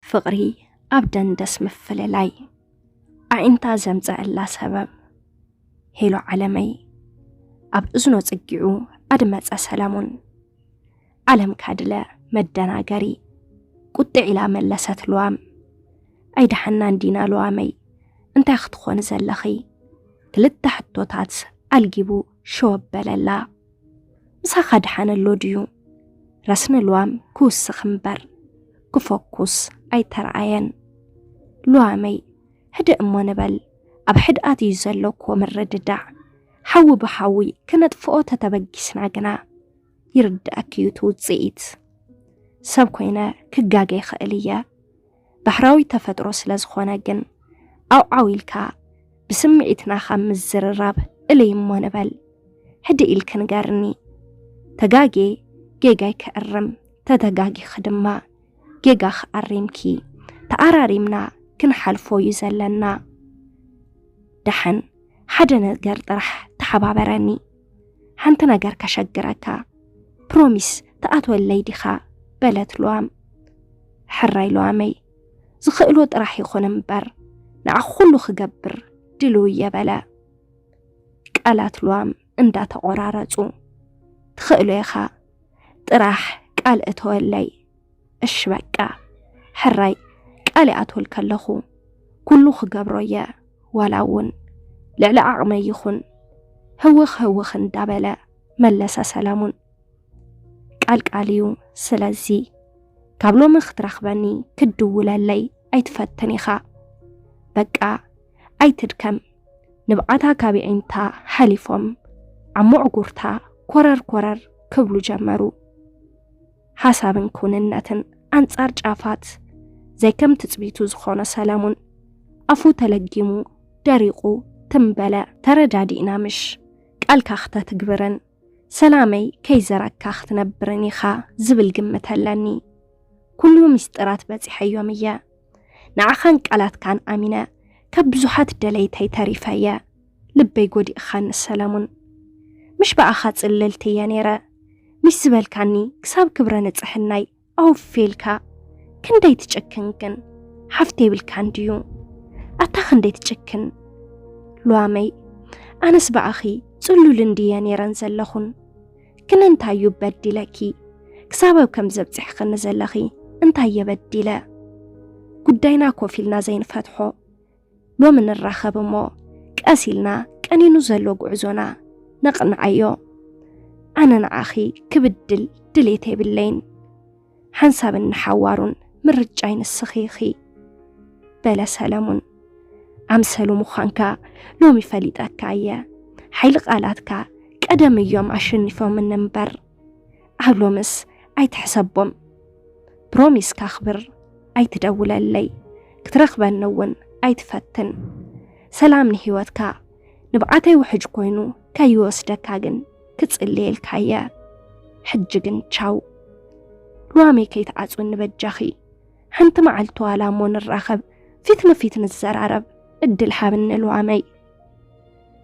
ፍቕሪ ኣብ ደንደስ ምፍልላይ ኣዒንታ ዘምጸአላ ሰበብ። ሄሎ ዓለመይ፣ ኣብ እዝኖ ጽጊዑ ኣድመጸ ሰለሙን። ዓለም ካድለ መደናገሪ፣ ቁጥዕ ኢላ መለሰት ልዋም። ኣይደሓና እንዲና ልዋመይ፣ እንታይ ክትኾኒ ዘለኺ? ክልተ ሕቶታት ኣልጊቡ ሸወበለላ። ምሳኻ ደሓን ኣሎ ድዩ? ረስኒ ልዋም ክውስኽ እምበር ክፈኩስ ኣይተረኣየን። ልዋመይ፣ ህድእ እሞ ንበል፣ ኣብ ሕድኣት እዩ ዘሎ እኮ ምርድዳዕ። ሓዊ ብሓዊ ክነጥፍኦ ተተበጊስና ግና ይርድኣኪ እዩ እቲ ውጽኢት። ሰብ ኮይነ ክጋገ ይኽእል እየ። ባሕራዊ ተፈጥሮ ስለ ዝኾነ ግን ዓውዓው ኢልካ ብስምዒትና ካብ ምዝርራብ እለይ እሞ ንበል። ህድእ ኢልኪ ንገርኒ። ተጋጌ ጌጋይ ክእርም፣ ተተጋጊኺ ድማ ጌጋኺ ኣሪምኪ። ተኣራሪምና ክንሓልፎ እዩ ዘለና። ደሓን ሓደ ነገር ጥራሕ ተሓባበረኒ። ሓንቲ ነገር ከሸግረካ። ፕሮሚስ ትኣትወለይ ዲኻ? በለት ልዋም። ሕራይ ልዋመይ፣ ዝኽእሎ ጥራሕ ይኹን እምበር ንዓኺ ኩሉ ክገብር ድልው እየ በለ። ቃላት ልዋም እንዳተቖራረጹ። ትኽእሎ ኢኻ፣ ጥራሕ ቃል እተወለይ። እሺ በቃ ሕራይ ቃል ይኣትወልኪ ኣለኹ። ኩሉ ክገብሮ እየ፣ ዋላ እውን ልዕሊ ዓቕመይ ይኹን። ህውኽ ህውኽ እንዳበለ መለሰ ሰለሙን። ቃል ቃል እዩ። ስለዚ ካብ ሎሚ ክትረኽበኒ ክትድውለለይ ኣይትፈትን ኢኻ። በቃ ኣይትድከም። ንብዓታ ካብ ኣዒንታ ሓሊፎም ኣብ መዕጉርታ ኮረር ኮረር ክብሉ ጀመሩ። ሓሳብን ክውንነትን ኣንጻር ጫፋት ዘይከም ትጽቢቱ ዝኾነ ሰለሙን ኣፉ ተለጊሙ ደሪቑ ትም በለ። ተረዳዲእና ምሽ? ቃልካ ክተትግብርን ሰላመይ ከይዘረግካ ክትነብርን ኢኻ ዝብል ግምት ኣለኒ። ኩሉ ሚስጥራት በጺሐዮም እየ። ንዓኻን ቃላትካን ኣሚነ ካብ ብዙሓት ደለይተይ ተሪፈ እየ። ልበይ ጎዲእኻኒ ሰለሙን። ምሽ ብኣኻ ጽልልቲ እየ ነይረ። ምሽ ዝበልካኒ ክሳብ ክብረ ንጽሕናይ ኣውፌልካ። ክንደይ ትጭክን ግን ሓፍተ ይብልካን ድዩ? ኣታ ክንደይ ትጭክን ሉዋመይ። ኣነስ ብኣኺ ጽሉል እንድየ ነይረን ዘለኹን። ግን እንታይ እዩ በዲለኪ? ክሳብ ኣብ ከም ዘብጽሕኽኒ ዘለኺ እንታይ እየ በዲለ? ጉዳይና ኮፍ ኢልና ዘይንፈትሖ። ሎሚ ንራኸብ እሞ ቀስ ኢልና ቀኒኑ ዘሎ ጉዕዞና ነቕንዓዮ። ኣነ ንዓኺ ክብድል ድሌት የብለይን። ሓንሳብን ንሓዋሩን ምርጫይ ንስኺ ኢኺ በለ ሰለሙን። ኣምሰሉ ምዃንካ ሎሚ ፈሊጠካ እየ። ሓይሊ ቃላትካ ቀደም እዮም ኣሸኒፎምኒ እምበር ኣብ ሎምስ ኣይትሕሰቦም። ፕሮሚስ ካኽብር ኣይትደውለለይ፣ ክትረኽበኒ እውን ኣይትፈትን። ሰላም ንህይወትካ ንብዓተይ ውሕጅ ኮይኑ ከይወስደካ ግን ክጽልየልካ እየ። ሕጂ ግን ቻው። ሉዋመይ ከይትዓጽውኒ በጃኺ። ሓንቲ መዓልቲ ዋላ እሞ ንራኸብ፣ ፊት ንፊት ንዘራረብ ዕድል ሃብኒ ሉዋመይ።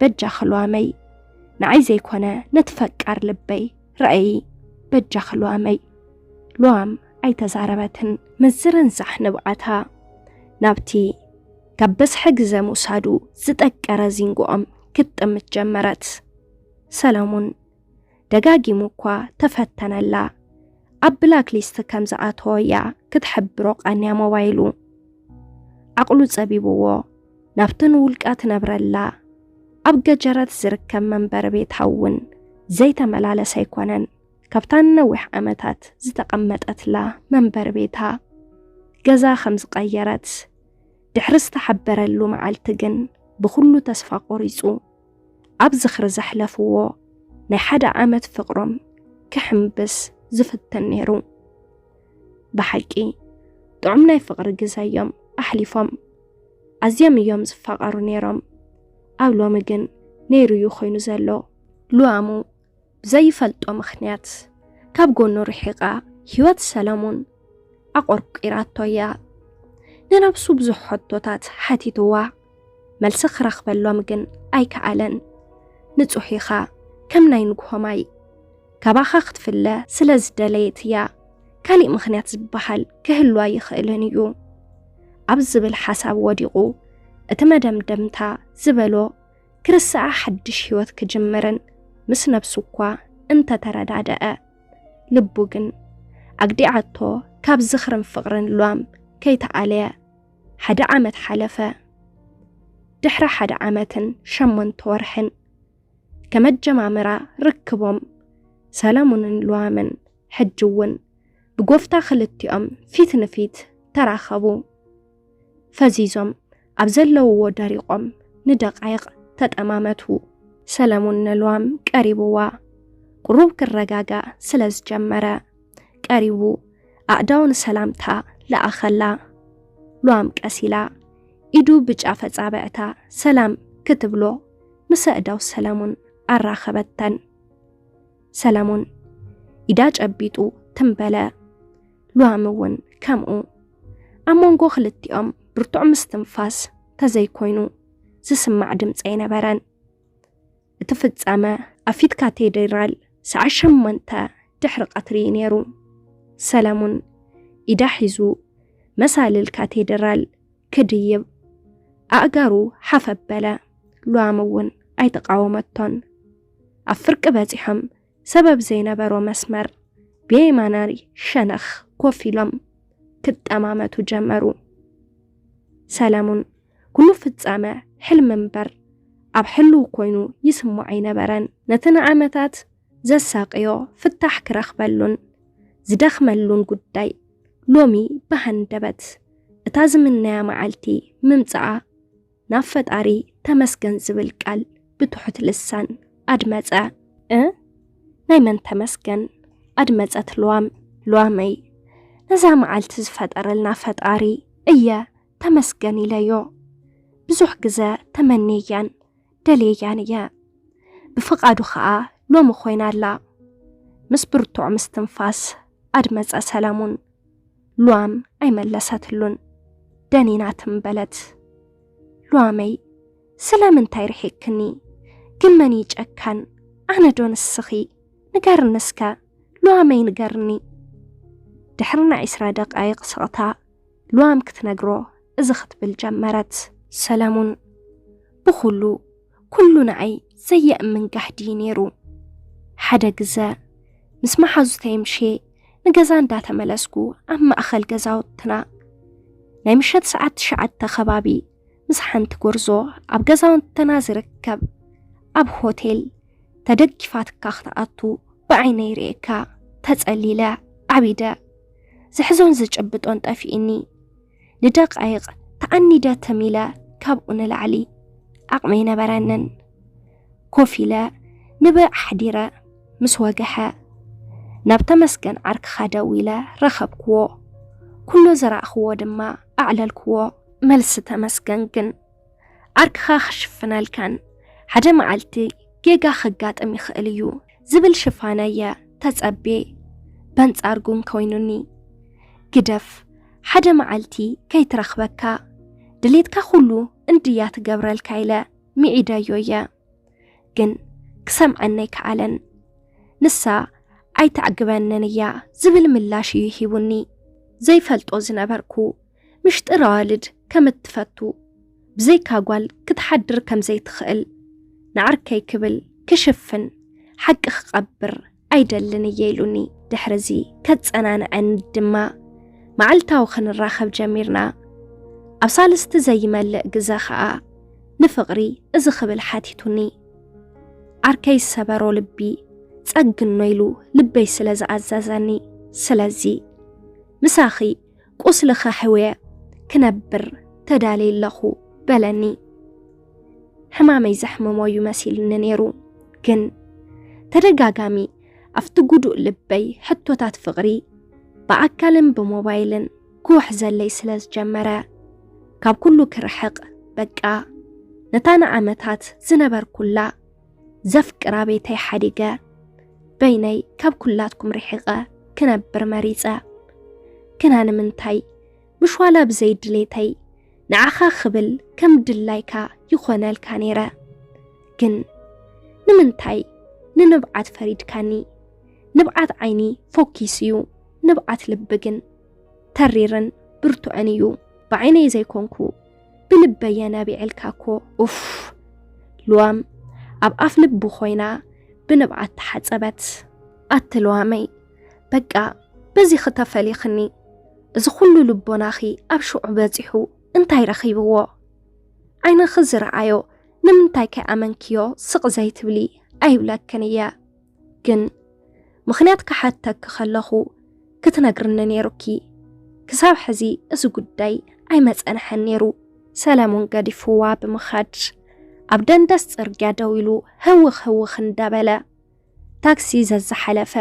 በጃኺ ሉዋመይ፣ ንዓይ ዘይኮነ ነቲ ፈቃር ልበይ ረኣዪ። በጃኺ ሉዋመይ። ሉዋም ኣይተዛረበትን። ምዝርንዛሕ ንብዓታ ናብቲ ካብ በዝሒ ግዘ ምውሳዱ ዝጠቀረ ዚንጎኦም ክትጥምት ጀመረት። ሰለሙን ደጋጊሙ እኳ ተፈተነላ። ኣብ ብላክ ሊስት ከም ዝኣተወ እያ ክትሕብሮ ቀንያ ሞባይሉ። ዓቕሉ ጸቢብዎ ናብቲ ንውልቃ ትነብረላ ኣብ ገጀረት ዝርከብ መንበሪ ቤታ እውን ዘይተመላለሰ ኣይኮነን። ካብታ ንነዊሕ ዓመታት ዝተቐመጠትላ መንበሪ ቤታ ገዛ ከም ዝቐየረት ድሕሪ ዝተሓበረሉ መዓልቲ ግን ብኹሉ ተስፋ ቆሪጹ ኣብ ዝኽሪ ዘሕለፍዎ ናይ ሓደ ዓመት ፍቕሮም ክሕምብስ ዝፍትን ነይሩ። ብሓቂ ጥዑም ናይ ፍቕሪ ግዘ እዮም ኣሕሊፎም። ኣዝዮም እዮም ዝፋቐሩ ነይሮም። ኣብ ሎሚ ግን ነይሩ እዩ ኮይኑ ዘሎ። ሉዋሙ ብዘይፈልጦ ምኽንያት ካብ ጎኑ ርሒቓ ህይወት ሰለሙን ኣቆርቂራቶ እያ። ንነብሱ ብዙሕ ሕቶታት ሓቲትዋ፣ መልሲ ክረኽበሎም ግን ኣይከኣለን። ንጹህ ኢኻ፣ ከም ናይ ንግሆ ማይ። ካባኻ ክትፍለ ስለ ዝደለየት እያ። ካሊእ ምኽንያት ዝበሃል ክህሉ ኣይኽእልን እዩ። ኣብ ዝብል ሓሳብ ወዲቑ፣ እቲ መደምደምታ ዝበሎ ክርስዓ ሓድሽ ህይወት ክጅምርን ምስ ነብሱ እኳ እንተተረዳደአ፣ ልቡ ግን ኣግዲዓቶ ካብ ዝኽርን ፍቕርን ሉዋም ከይተኣለየ ሓደ ዓመት ሓለፈ። ድሕሪ ሓደ ዓመትን ሸሞንተ ወርሕን ከመጀማምራ ርክቦም ሰለሙንን ሉዋምን ሕጂ እውን ብጎፍታ ክልቲኦም ፊት ንፊት ተራኸቡ። ፈዚዞም ኣብ ዘለውዎ ደሪቖም ንደቃይቕ ተጠማመቱ። ሰለሙን ንሉዋም ቀሪብዋ ቁሩብ ክረጋጋእ ስለ ዝጀመረ ቀሪቡ ኣእዳው ንሰላምታ ለኣኸላ። ሉዋም ቀስ ኢላ ኢዱ ብጫፍ ኣጻብዕታ ሰላም ክትብሎ ምስ ኣእዳው ሰለሙን ኣራኸበተን። ሰለሙን ኢዳ ጨቢጡ ትም በለ። ሉዋም እውን ከምኡ። ኣብ መንጎ ክልቲኦም ብርቱዕ ምስትንፋስ ተዘይኮይኑ ዝስማዕ ድምፂ ኣይነበረን። እቲ ፍጻመ ኣብ ፊት ካቴድራል ሰዓት ሸሞንተ ድሕሪ ቀትሪ እዩ ነይሩ። ሰለሙን ኢዳ ሒዙ መሳልል ካቴድራል ክድይብ ኣእጋሩ ሓፍ ኣበለ። ሉዋም እውን ኣይተቓወመቶን። ኣብ ፍርቂ በጺሖም ሰበብ ዘይነበሮ መስመር ብየማናይ ሸነኽ ኮፍ ኢሎም ክጠማመቱ ጀመሩ። ሰለሙን ኩሉ ፍጻመ ሕልሚ እምበር ኣብ ሕልው ኮይኑ ይስምዖ ኣይነበረን። ነቲ ንዓመታት ዘሳቕዮ ፍታሕ ክረኽበሉን ዝደኽመሉን ጉዳይ ሎሚ ብሃንደበት እታ ዝምነያ መዓልቲ ምምጻኣ ናብ ፈጣሪ ተመስገን ዝብል ቃል ብትሑት ልሳን ኣድመጸ። እ ናይ መን ተመስገን ኣድመጸት ሉዋም። ሉዋመይ ነዛ መዓልቲ ዝፈጠረልና ፈጣሪ እየ ተመስገን ኢለዮ። ብዙሕ ግዘ ተመንየያን ደልየያን እየ። ብፍቓዱ ኸኣ ሎሚ ኮይና ኣላ። ምስ ብርቱዕ ምስትንፋስ ኣድመጸ ሰለሙን። ሉዋም ኣይመለሰትሉን። ደኒና ትም በለት። ሉዋመይ ስለምንታይ ርሒቅክኒ? ግን መን እዩ ጨካን? ኣነ ዶ ንስኺ? ንገርኒ እስከ ሉዋመይ ንገርኒ። ድሕሪ ናይ ዕስራ ደቃይቕ ስቕታ ሉዋም ክትነግሮ እዚ ክትብል ጀመረት። ሰለሙን ብኹሉ ኩሉ ንዓይ ዘየእምን ጋህዲ እዩ ነይሩ። ሓደ ግዘ ምስ መሓዙተይ ምሼ ንገዛ እንዳተመለስኩ ኣብ ማእኸል ገዛውትና ናይ ምሸት ሰዓት ትሽዓተ ከባቢ ምስ ሓንቲ ጎርዞ ኣብ ገዛውትና ዝርከብ ኣብ ሆቴል ተደጊፋትካ ክትኣቱ ብዓይነይ ርእየካ ተጸሊለ ዓቢደ ዝሕዞን ዝጭብጦን ጠፊእኒ። ንደቃይቕ ተኣኒደ ትም ኢለ ካብኡ ንላዕሊ ዓቕሚ ኣይነበረንን። ኮፍ ኢለ ንብዕ ኣሕዲረ ምስ ወግሐ ናብ ተመስገን ዓርክኻ ደዊለ ረኸብክዎ። ኩሉ ዝረእኽዎ ድማ ኣዕለልክዎ። መልሲ ተመስገን ግን ዓርክኻ ክሽፍነልካን ሓደ መዓልቲ ጌጋ ከጋጥም ይኽእል እዩ ዝብል ሽፋነየ ተጸቤ በንጻር ጉን ኮይኑኒ። ግደፍ ሓደ መዓልቲ ከይትረኽበካ ድሌትካ ኩሉ እንድያ ትገብረልካ ኢለ ሚዒደዮ እየ። ግን ክሰምዐኒ ኣይከኣለን። ንሳ ኣይተዕግበንን እያ ዝብል ምላሽ እዩ ሂቡኒ። ዘይፈልጦ ዝነበርኩ ምሽጥር ኣዋልድ ከም እትፈቱ ብዘይካ ጓል ክትሓድር ከም ዘይትኽእል ንዓርከይ ክብል ክሽፍን ሓቂ ክቐብር ኣይደልን እየ ኢሉኒ። ድሕርዚ ከጸናንዐኒ ድማ መዓልታዊ ክንራኸብ ጀሚርና። ኣብ ሳልስቲ ዘይመልእ ግዘ ኸኣ ንፍቕሪ እዚ ክብል ሓቲቱኒ። ዓርከይ ዝሰበሮ ልቢ ጸግኖ ኢሉ ልበይ ስለ ዝኣዘዘኒ፣ ስለዚ ምሳኺ ቁስሊ ከሕውየ ክነብር ተዳልየ ኣለኹ በለኒ። ሕማመይ ዘሕምሞ እዩ መሲሉኒ ነይሩ፣ ግን ተደጋጋሚ ኣብቲ ጉዱእ ልበይ ሕቶታት ፍቕሪ ብኣካልን ብሞባይልን ክውሕዘለይ ስለ ዝጀመረ፣ ካብ ኩሉ ክርሕቕ በቃ። ነታ ንዓመታት ዝነበርኩላ ዘፍቅራ ቤተይ ሓዲገ በይነይ ካብ ኩላትኩም ርሒቐ ክነብር መሪጸ። ግና ንምንታይ ምሽ ዋላ ብዘይ ድሌተይ ንዓኻ ክብል ከም ድላይካ ይኾነልካ ነይረ። ግን ንምንታይ ንንብዓት ፈሪድካኒ? ንብዓት ዓይኒ ፎኪስ እዩ፣ ንብዓት ልቢ ግን ተሪርን ብርቱዕን እዩ። ብዓይነይ ዘይኮንኩ ብልበየ ነቢዐልካ እኮ። ኡፍ። ልዋም ኣብ ኣፍ ልቡ ኮይና ብንብዓት ተሓጸበት። ኣቲ ልዋመይ፣ በቃ በዚ ክተፈሊኽኒ። እዚ ኩሉ ልቦናኺ ኣብ ሽዑ በጺሑ እንታይ ረኺብዎ? ዓይንኺ ዝረኣዮ ንምንታይ ከይኣመንክዮ ስቕ ዘይትብሊ ኣይብለክን እየ። ግን ምኽንያት ክሓተኪ ከለኹ ክትነግርኒ ነይሩኪ። ክሳብ ሕዚ እዚ ጉዳይ ኣይመጸንሐን ነይሩ። ሰለሙን ገዲፍዋ ብምኻድ ኣብ ደንደስ ጽርግያ ደው ኢሉ ህውኽ ህውኽ እንዳበለ ታክሲ ዘዝሓለፈ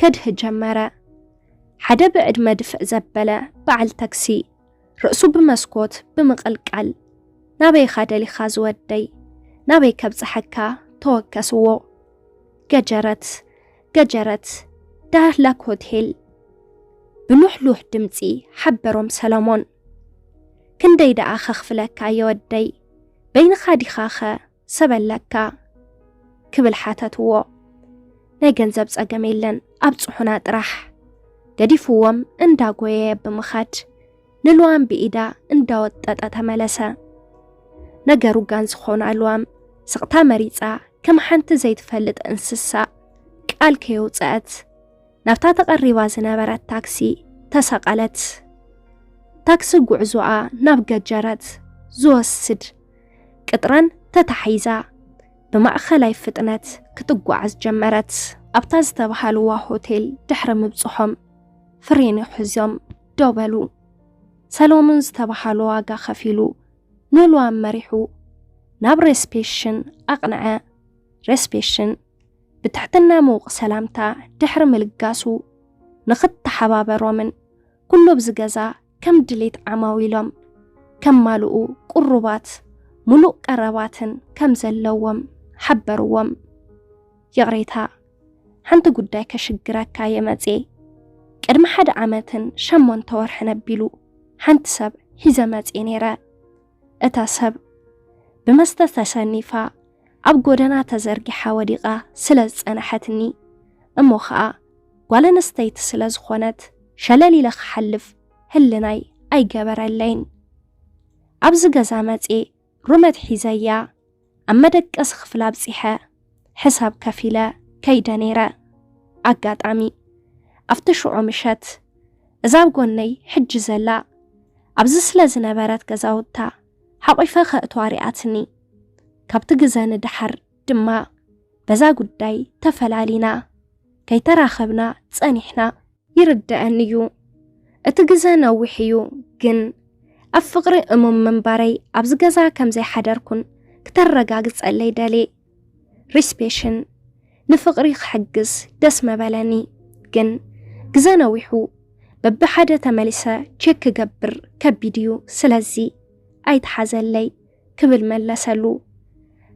ከድህ ጀመረ። ሓደ ብዕድመ ድፍእ ዘበለ በዓል ታክሲ ርእሱ ብመስኮት ብምቕልቃል፣ ናበይኻ ደሊኻ ዝወደይ? ናበይ ከብጽሓካ? ተወከስዎ። ገጀረት፣ ገጀረት፣ ዳህላክ ሆቴል። ብሉሕሉሕ ድምጺ ሓበሮም ሰለሞን። ክንደይ ደኣ ከኽፍለካ የወደይ? በይንኻ ዲኻኸ ሰበለካ? ክብል ሓተትዎ። ናይ ገንዘብ ጸገም የለን፣ ኣብጽሑና ጥራሕ። ገዲፍዎም እንዳጎየየ ብምኻድ ንልዋም ብኢዳ እንዳወጠጠ ተመለሰ። ነገሩ ጋን ዝኾና ልዋም ስቕታ መሪጻ ከም ሓንቲ ዘይትፈልጥ እንስሳ ቃል ከየውጸአት ናብታ ተቐሪባ ዝነበረት ታክሲ ተሰቐለት። ታክሲ ጉዕዞኣ ናብ ገጀረት ዝወስድ ቅጥራን ተታሒዛ ብማእኸላይ ፍጥነት ክትጓዓዝ ጀመረት። ኣብታ ዝተባሃልዋ ሆቴል ድሕሪ ምብጽሖም ፍሬን ሒዞም ደው በሉ። ሰሎሞን ዝተባሃሎ ዋጋ ከፊሉ ንልዋም መሪሑ ናብ ሬስፔሽን ኣቕንዐ። ሬስፔሽን ብትሕትና ምዉቕ ሰላምታ ድሕሪ ምልጋሱ ንኽተሓባበሮምን ኩሉ ኣብዚ ገዛ ከም ድሌት ዓማዊሎም ከማልኡ ቅሩባት ምሉእ ቀረባትን ከም ዘለዎም ሓበርዎም። ይቕሬታ፣ ሓንቲ ጉዳይ ከሽግረካ እየ መጽየ። ቅድሚ ሓደ ዓመትን ሸሞንተ ወርሕን ኣቢሉ ሓንቲ ሰብ ሒዘ መጽየ ነይረ። እታ ሰብ ብመስተ ተሰኒፋ ኣብ ጎደና ተዘርጊሓ ወዲቓ ስለ ዝጸንሐትኒ፣ እሞ ኸኣ ጓል ኣንስተይቲ ስለ ዝኾነት ሸለል ኢለ ክሓልፍ ህልናይ ኣይገበረለይን። ኣብዚ ገዛ መጽየ ሩመት ሒዘያ ኣብ መደቀሲ ክፍላ ኣብጺሐ ሕሳብ ከፊለ ከይደ ነይረ። ኣጋጣሚ ኣብቲ ሽዑ ምሸት እዛ ኣብ ጎነይ ሕጂ ዘላ ኣብዚ ስለ ዝነበረት ገዛውታ ሓቒፈ ከእትዋ ሪኣትኒ። ካብቲ ግዘ ንደሓር ድማ በዛ ጉዳይ ተፈላሊና ከይተራኸብና ጸኒሕና። ይርደኣኒ እዩ፣ እቲ ግዘ ነዊሕ እዩ፣ ግን ኣብ ፍቕሪ እሙን ምንባረይ ኣብዚ ገዛ ከም ዘይሓደርኩን ክተረጋግጸለይ ደልየ። ሪስፔሽን ንፍቕሪ ክሕግዝ ደስ መበለኒ፣ ግን ግዘ ነዊሑ በብሓደ ተመሊሰ ቼክ ክገብር ከቢድ እዩ፣ ስለዚ ኣይትሓዘለይ ክብል መለሰሉ።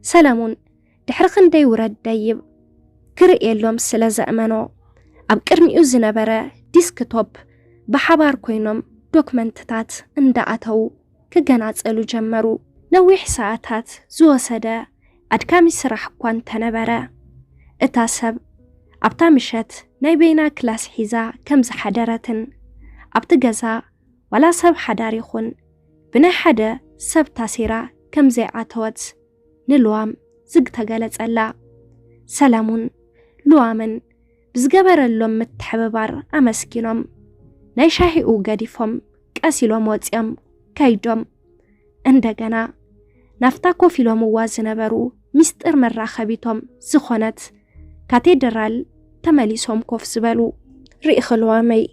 ሰለሙን ድሕሪ ክንደይ ውረድ ደይብ ክርእየሎም ስለ ዘእመኖ፣ ኣብ ቅድሚኡ ዝነበረ ዲስክቶፕ ብሓባር ኮይኖም ዶክመንትታት እንዳኣተዉ ክገናጸሉ ጀመሩ። ነዊሕ ሰዓታት ዝወሰደ ኣድካሚ ስራሕ እኳ እንተነበረ፣ እታ ሰብ ኣብታ ምሸት ናይ በይና ክላስ ሒዛ ከም ዝሓደረትን ኣብቲ ገዛ ዋላ ሰብ ሓዳር ይኹን ብናይ ሓደ ሰብ ታሲራ ከም ዘይኣተወት ንልዋም ዝግ ተገለጸላ። ሰለሙን ልዋምን ብዝገበረሎም ምትሕብባር ኣመስጊኖም ናይ ሻሂኡ ገዲፎም ቀስ ኢሎም ወጺኦም ከይዶም። እንደገና ናብታ ኮፍ ኢሎምዋ ዝነበሩ ሚስጥር መራኸቢቶም ዝኾነት ካቴድራል ተመሊሶም ኮፍ ዝበሉ። ርኢኺ ልዋመይ፣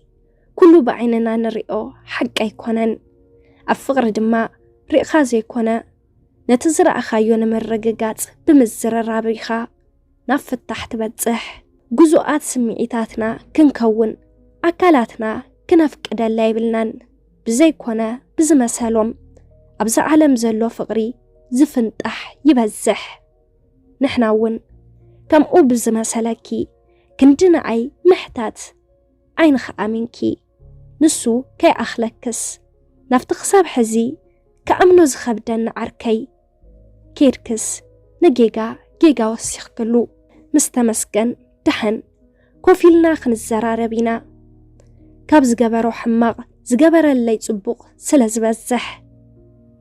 ኩሉ ብዓይንና ንሪኦ ሓቂ ኣይኮነን። ኣብ ፍቕሪ ድማ ርኢኻ ዘይኮነ፣ ነቲ ዝረኣኻዮ ንምርግጋጽ ብምዝርራብ ኢኻ ናብ ፍታሕ ትበጽሕ። ግዙኣት ስምዒታትና ክንከውን ኣካላትና ክነፍቅደላ የብልናን። ብዘይኮነ ብዝመሰሎም ኣብዚ ዓለም ዘሎ ፍቕሪ ዝፍንጣሕ ይበዝሕ። ንሕና እውን ከምኡ ብዝመሰለኪ ክንዲ ንዓይ ምሕታት ዓይንኺ ኣሚንኪ ንሱ ከይኣኽለክስ ናብቲ ክሳብ ሕዚ ክኣምኖ ዝኸብደኒ ዓርከይ ኬድክስ ንጌጋ ጌጋ ወሲኽክሉ። ምስ ተመስገን ደሓን ኮፍ ኢልና ክንዘራረብ ኢና። ካብ ዝገበሮ ሕማቕ ዝገበረለይ ጽቡቕ ስለ ዝበዝሕ፣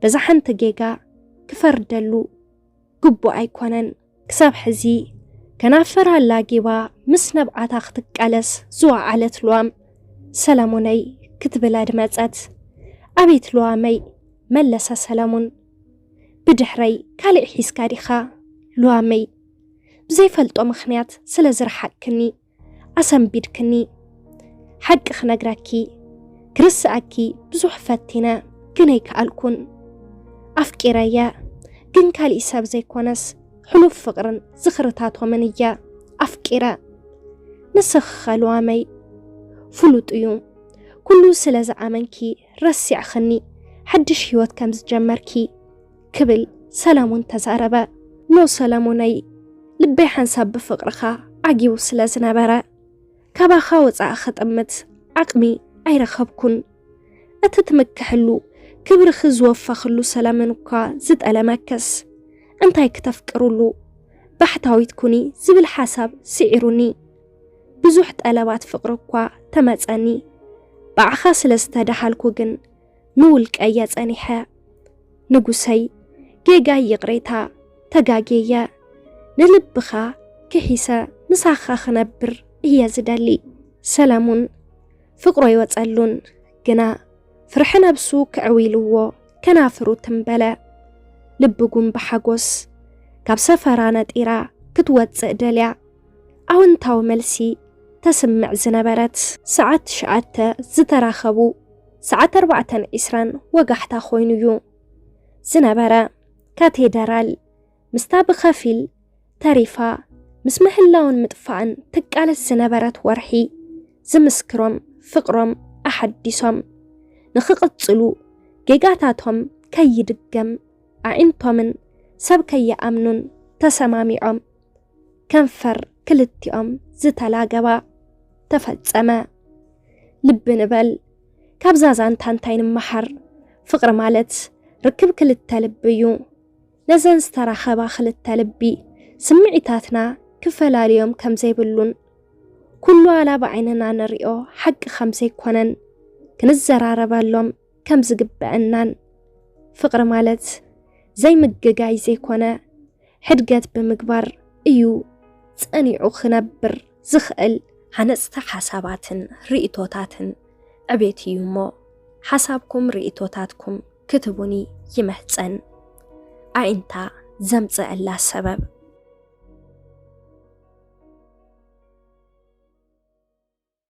በዛ ሓንቲ ጌጋ ክፈርደሉ ግቡእ ኣይኮነን። ክሳብ ሕዚ ከናፍራ ላጊባ ምስ ነብዓታ ክትቃለስ ዝወዓለት ልዋም፣ "ሰለሙነይ" ክትብል ኣድመጸት። "ኣቤት ልዋመይ!" መለሰ ሰለሙን። "ብድሕረይ ካልእ ሒዝካ ዲኻ ልዋመይ? ብዘይፈልጦ ምኽንያት ስለ ዝረሓቅክኒ ኣሰንቢድክኒ። ሓቂ ክነግረኪ፣ ክርስኣኪ ብዙሕ ፈቲነ፣ ግን ኣይከኣልኩን። ኣፍቂረየ፣ ግን ካሊእ ሰብ ዘይኮነስ፣ ሕሉፍ ፍቕርን ዝኽርታቶምን እየ ኣፍቂረ። ንስኺ ኸ ልዋመይ?" "ፍሉጥ እዩ፣ ኩሉ ስለ ዝኣመንኪ ረሲዕኽኒ፣ ሓድሽ ህይወት ከም ዝጀመርኪ" ክብል ሰለሙን ተዛረበ። "ኖ ሰለሙነይ፣ ልበይ ሓንሳብ ብፍቕርኻ ዓጊቡ ስለ ዝነበረ፣ ካባኻ ወጻኢ ክጥምት ዓቕሚ ኣይረኸብኩን። እቲ ትምክሕሉ፣ ክብርኺ ዝወፈኽሉ ሰለሙን እኳ ዝጠለመክስ፣ እንታይ ክተፍቅርሉ? ባሕታዊት ኩኒ ዝብል ሓሳብ ስዒሩኒ። ብዙሕ ጠለባት ፍቕሪ እኳ ተመጸኒ። ብዓኻ ስለ ዝተደሃልኩ ግን ንውልቀየ ጸኒሐ። ንጉሰይ፣ ጌጋይ ይቕሬታ፣ ተጋጌየ። ንልብኻ ክሒሰ ምሳኻ ክነብር እየ ዝደሊ።" ሰለሙን ፍቕሩ ኣይወጸሉን፣ ግና ፍርሒ ነብሱ ክዕዊልዎ ከናፍሩ ትንበለ። ልቢ ጉን ብሓጎስ ካብ ሰፈራ ነጢራ ክትወጽእ ደልያ። ኣወንታዊ መልሲ ተስምዕ ዝነበረት። ሰዓት ትሽዓተ ዝተራኸቡ፣ ሰዓት ኣርባዕተን ዕስራን ወጋሕታ ኮይኑ'ዩ ዝነበረ። ካቴደራል ምስታ ብኸፊል ተሪፋ ምስ ምህላውን ምጥፋእን ትቃለስ ዝነበረት ወርሒ፣ ዝምስክሮም ፍቕሮም ኣሓዲሶም ንኽቕጽሉ፣ ጌጋታቶም ከይድገም ኣዒንቶምን ሰብ ከይኣምኑን ተሰማሚዖም። ከንፈር ክልቲኦም ዝተላገባ። ተፈጸመ። ልቢ ንበል። ካብዛ ዛንታ እንታይ ንመሃር? ፍቕሪ ማለት ርክብ ክልተ ልቢ እዩ። ነዘን ዝተራኸባ ክልተ ልቢ ስምዒታትና ክፈላልዮም ከም ዘይብሉን፣ ኩሉ ዋላ ብዓይንና ንሪኦ ሓቂ ከም ዘይኮነን ክንዘራረበሎም ከም ዝግበአናን፣ ፍቕሪ ማለት ዘይምግጋይ ዘይኮነ፣ ሕድገት ብምግባር እዩ ጸኒዑ ክነብር ዝኽእል። ሃነጽቲ ሓሳባትን ርእይቶታትን ዕቤት እዩ እሞ፣ ሓሳብኩም ርእይቶታትኩም ክትቡኒ ይምሕጸን። ኣዒንታ ዘምጽአላ ሰበብ።